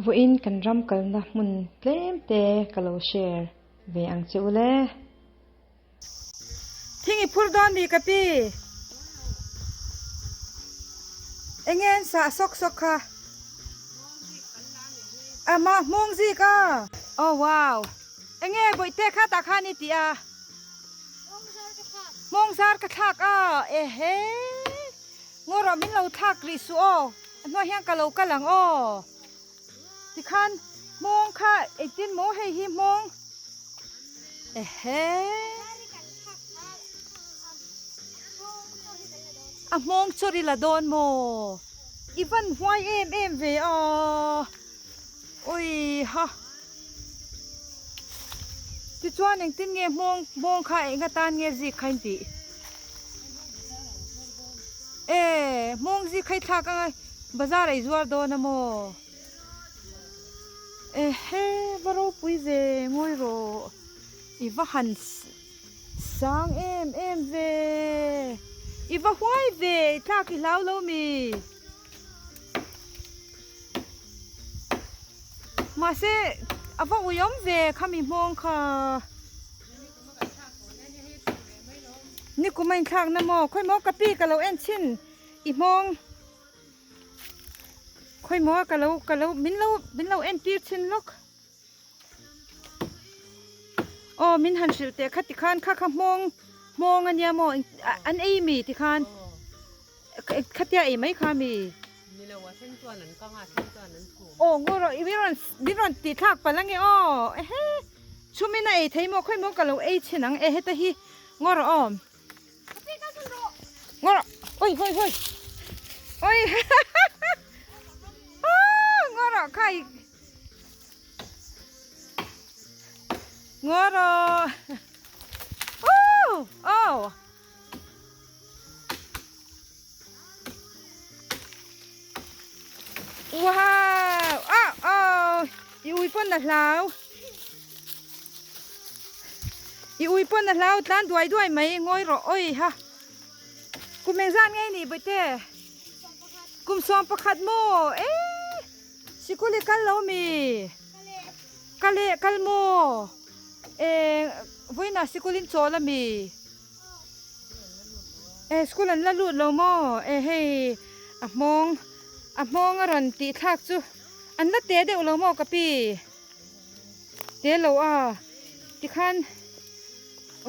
Vawiin kan ram kalna hmun tlem te ka lo share ve ang che u le. Thing i phur dawn mi ka pi? Enge an sah sawk sawk kha? A mah hmawng zik a. Oh wow. Enge bawihte kha tah khan i tih a? Hmawng zar ka thlak a. Ehe. Ngaw rawh min lo thlak rih suh aw. A hnuai hian ka lo kal ang aw. Tikhan hmawng kha engtin maw hei hi hmawng ehe a hmawng chawr i la dawn maw i van huai em em ve a ui ha tichuan engtin nge hmawng hmawng kha eng atan nge zik kha in tih E hmawng zi khai thlak anga bazar ei zuar dawn a maw? Ehe va ropui ve ngawi rawh i va han sang em em ve i va huai ve i tlak i hlau lo mi mahse a va uiawm ve khami hmawng kha. Nikum a inthlak na maw? Khawi maw ka pi ka lo en chhin i hmawng. Khawi maw ka lo ka lo min lo min lo en tir chhin lawk. Aw min han hrilh teh kha tikhan kha kha hmawng hmawng ania maw an ei mi tikhan khatia ei mai kha mi. Nilo a then chuan an kang a then chuan an chhum. Aw ngaw rawh i rawn min rawn tih thlak palh ange aw ehe. Chhumin a ei thei maw khawi maw ka lo ei chhin ang e heta hi ngaw rawh aw ngaw rawh oi hoi hoi oi ngaw rawh khai ngaw rawh oh oh Wow! Oh, oh! I ui pawn a hlau. I ui pawn a hlau tlan duai duai mai ngawi rawh oi ha. Kum engzat ngei ni bawihte? Kum 11 maw? E! Sikul i kal lo mi? Kale kal maw? E, vawiinah sikul in chawl a mi? Eh school an la lut lo maw eh hei a hmawng a hmawng a rawn tih thlak chu an la te deuh lo maw ka pi te lo a tikhan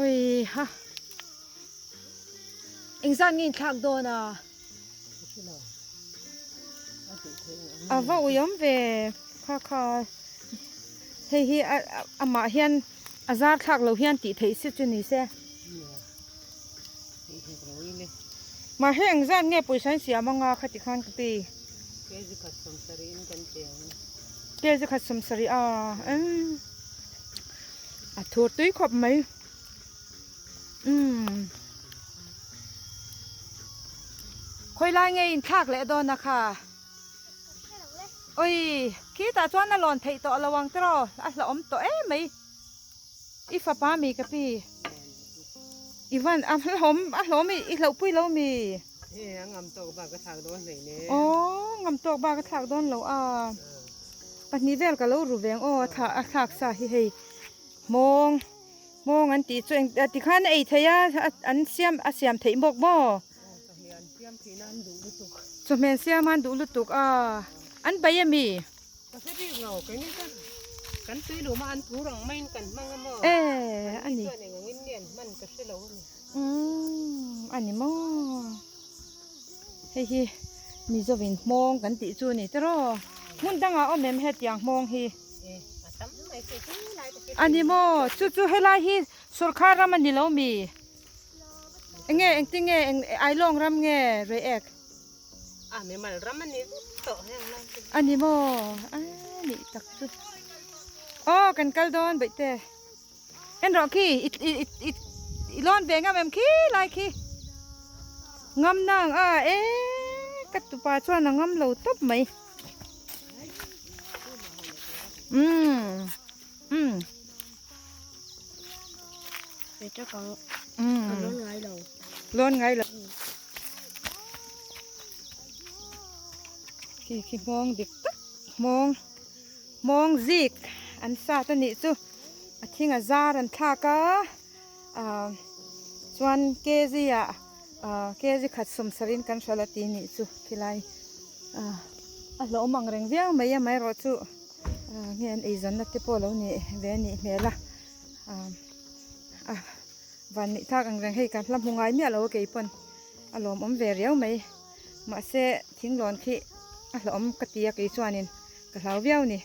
ui ha engzat nge inthlak dawn a a va uiawm ve kha kha hei hi a amah hian. A zar thlak lo hian tih theih si chu ni se. Mah hei ang zat nge pawisa in siam anga khati khan ka ti. Kg khat 70 in kan pe ang. Kg khat 70 a. A thur tui khawp mai. Um. Khoi lai nge in thlak leh dawn a kha. Oi, khitah chuan a lawn theih tawh lo ang tiraw, a hlauhawm tawh em mai. I fapa mi ka pi. I van a hlauhawm a hlauhawm i hlauhpui lo mi. E a ngam tawk bak a thlak dawn hlei ne. Aw, ngam tawk bak a thlak dawn lo a. Pahnih vel ka lo ru veng aw a thla a thlak sa hi hei. Hmawng hmawng an tih chu eng tikhan a ei thei a an siam a siam theih bawk maw. Chawhmeh siam an duh lutuk a, an bai a mi? Ka hre bik lo, keini chuan kan tui lum a an phur ang maiin kan hmang a maw? E, a ni. Chuan eng angin nge an hman ka hre lo a ni. Umm, a ni maw? Hei hi Mizovin hmawng kan tih chu a ni tiraw? Hmun dangah awm em hetiang hmawng hi? E, a tam mai se chu lai te A ni maw? Chu chu helai hi sawrkar ram a ni lo mi? Enge engtin nge eng Ailawng ram nge Reiek? A mimal ram a ni vek tawh heng lai chu. A ni maw? A nih tak chu. Aw kan kal dawn baihte. En rawh khi i i i i lawn ve ngam em khi lai khi. Ngam nang a e ka tupa chuan a ngam lo tawp mai. Umm umm. Lawn ngai lo. Khi khi hmawng dik tak hmawng. Hmawng zik an sat a nih chu a thing a zar an thlak a ah chuan kg ah ah kg khat sawm sarhin kan hralh a ti nih chu khilai ah a hlawhawm ang reng viau mai amaherawh chu ah nge an eizawnna te pawh a lo nih ve a nih hmel a ah a van neih thlak ang reng hei ka hla hmu ngai miah lo a keipawn a lawmawm ve riau mai. Mahse, thinglawn khi a hlauhawm ka ti a kei chuanin ka hlau viau ni.